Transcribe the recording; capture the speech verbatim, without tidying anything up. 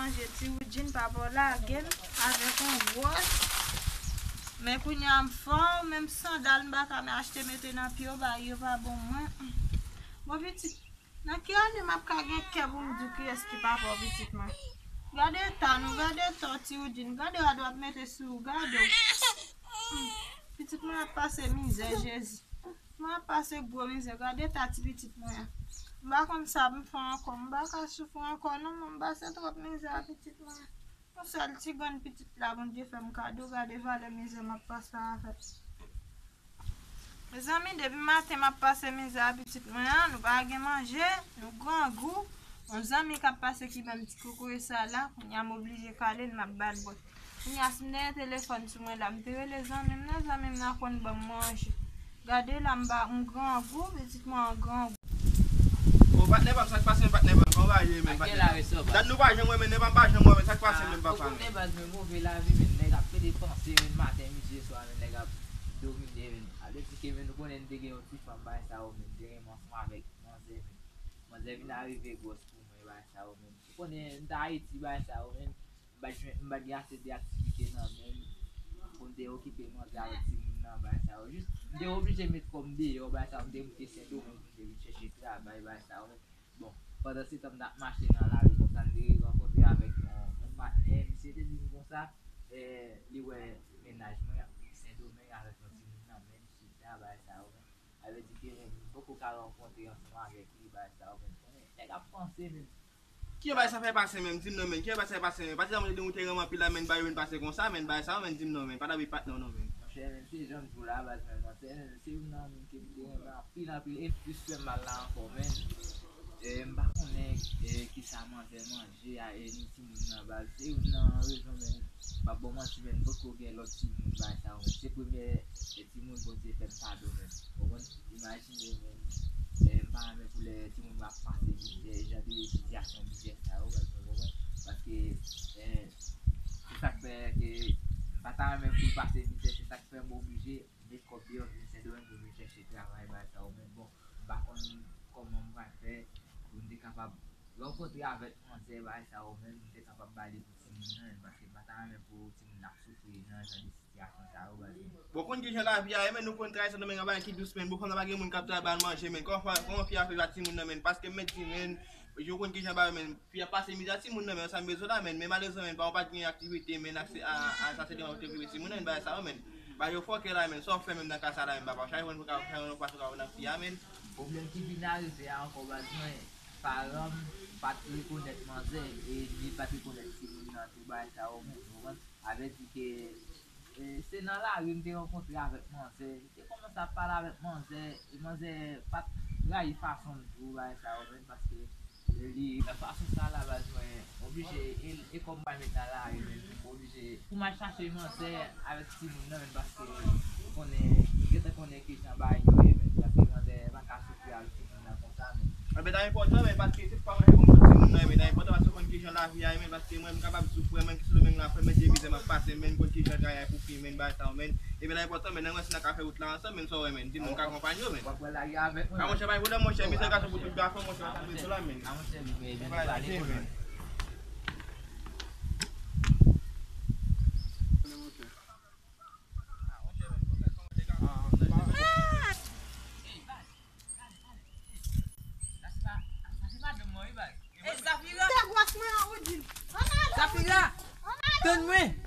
Manje ti Woodjine, papa w lage m avèk yon gwòs. Men kounye a m fò, menm sandal m pa ka men achte mete nan pye w, bagay yo pa bon mwen. Bon, pitit, nan ki ane m ap ka gen kè pou m di w kiyès ki papa w pitit mwen? Gade eta nou, gade eta w ti Woodjine, gade rad w ap mete sou ou, gade w. Pitit mwen ap pase mizè, Jezi. Mwen ap pase gwo mizè, gade eta ti pitit mwen an. M pa konn sa pou m fè ankò, m pa ka soufri ankò non, mwen m pase twòp mizè a pitit mwen an. Yon sèl ti grenn pitit la Bondye fè m kado, gade valè mizè m ap pase avè l. Mezanmi, depi maten m ap pase mizè a pitit mwen an, nou pa gen manje, nou grangou. Yon zanmi k ap pase ki ban m ti kokoye sa la, kounye a m oblije kale l, m ap ba l bwè. Kounye a si m te gen telefòn sou mwen la, m te rele zanmi m nan, zanmi m nan konn ban m manje. Gade la, m ba m grangou, pitit mwen an grangou. O patnè pa m, sa k pase, patnè pa m, kòman w ye menm, patnè pa m? Dat nou pa janm wè, men nèg pa m pa janm wè, men sa k pase menm, papa m? Ou konnen baz, men move lavi, men nèg ap pede panse, men maten, midi, swa, men nèg ap domine, men. Ale di ke, men nou konnen n te gen yon ti fanm, bagay sa yo, men n te renmen ansanm avèk manzè, men manzè vin arive gwòs pou mwen, bagay sa yo, men. Ou konnen, m t Ayiti, bagay sa yo, men. M pa t jwenn, m pa t gen ase de aktivite nan men m pou m te okipe manzè avèk timoun nan, bagay sa yo. Jis, m te oblije met kò m deyò, bagay sa yo, m te moute Sendomeng pou m te vin chèche travay, bagay sa yo. Bon, pandansetan m t ap mache nan lari konsa, m te rankontre avèk yon, yon patnè. Misye te di m konsa, eh, li wè mennaj mwen Sendomeng avèk yon timoun nan men m chita, bagay sa yo. Sa vle di ke m poko ka rankontre ansanm avèk li, bagay sa yo, men konnen nèg ap panse, men. Ki bagay sa fè pase menm? Di m non, men. Ki bagay sa fè pase menm? Patizan mwen te di ou te renmen anpil la, men bagay yo vin pase konsa, men bagay sa yo, men di m non, men. Pa t ap ret patnè w non, men. Monchè, men se jan m di w la, baz, men manzè, se youn nan moun ke m te renmen anpil, anpil. E plis fè m mal la ankò, men. Eh, m pa konnen, eh, kisa manzè manje a, e ni timoun nan, baz. Se youn nan rezon, men. M p ap ba w manti, men m poko gen lòt timoun, bagay sa yo, men. Se premyè, eh, timoun Bondye fè m kado, men. Ou konprann? Imajine, men, eh, m pa renmen pou lè timoun yo ap pase mizè, jan de sitiyasyon mizè sa yo, baz, ou konprann? Paske, eh, se sa k fè ke m pa ta renmen pou l pase mizè, se sa k fè m oblije met kòb deyò, vin Sendomeng pou m vin chèche travay, bagay sa yo, men bon, m pa konn kòman m pral fè pou m te kapab rankontre avèk manzè, bagay sa yo, men m te kapab ba li pou timoun nan, paske m pa ta renmen pou timoun ap soufri nan jan de sitiyasyon sa yo, baz. Bon, konn kijan lavi a ye, men nou konn travay Sendomeng an bagay ki dous, men bon, fanm nan pa gen moun k ap travay ba l manje, men kòman fi, kòman fi a fè ba timoun nan, men, paske m mèt di, men, yo konn kijan bagay, men, fi a pase mizè timoun nan, men, sa m bezwen la, men, men malerezman, men, pa, ou pa t gen aktivite, men, akse a, a, sa se de ou te prive timoun nan, men, bagay sa yo, men, bagay yo fòkè la, men, sa w fè menm nan ka sa la, men, papa, chak fwa nou ka fè yon fwa sou ka nan fi a, men. Pwoblèm ki vin arive a ankò, baz, mwen, paran m pa t rekonèt manzè, e li pa t rekonèt timoun nan tou, bagay sa yo, men, ou konprann? Sa vle di ke, e, se nan lari m te rankontre avèk manzè. M te kòmanse ap pale avèk manzè, e manzè pa t rayi fason m di w bagay sa yo, men, paske, e, li, nan fason sa la, baz, mwen oblije, e, e kòb mwen met nan lari, men, m oblije, pou m al chache manzè avèk timoun nan, men, paske, konnen, m gentan konnen kijan bagay yo ye, men, paske manzè pa ka soufri avèk timoun nan konsa, men. Enben, ta enpòtan, men, paske se pa mwen ki konn sou timoun nan, men, ta enpòtan, paske w konn kijan lavi a ye, men, paske mwen, m kapab soufri, men, ki sou Sendomeng la, frè, men, de mizè m ap pase, men, m konn kijan travay pou fi, men, bagay sa yo, men. Enben, ta enpòtan, men, nan mwen, si n a ka fè wout la ansanm, men, sa w wè, men, di m, nou ka akonpanye w, men. W ap pran lari avèk mwen. Pa, monchè, pa gen pwoblèm, monchè, mizè gason pou tout gason, monchè, w ap tann sou la, men. A, monchè, men, men, men, men. Zafira! Zafira! Tann mwen!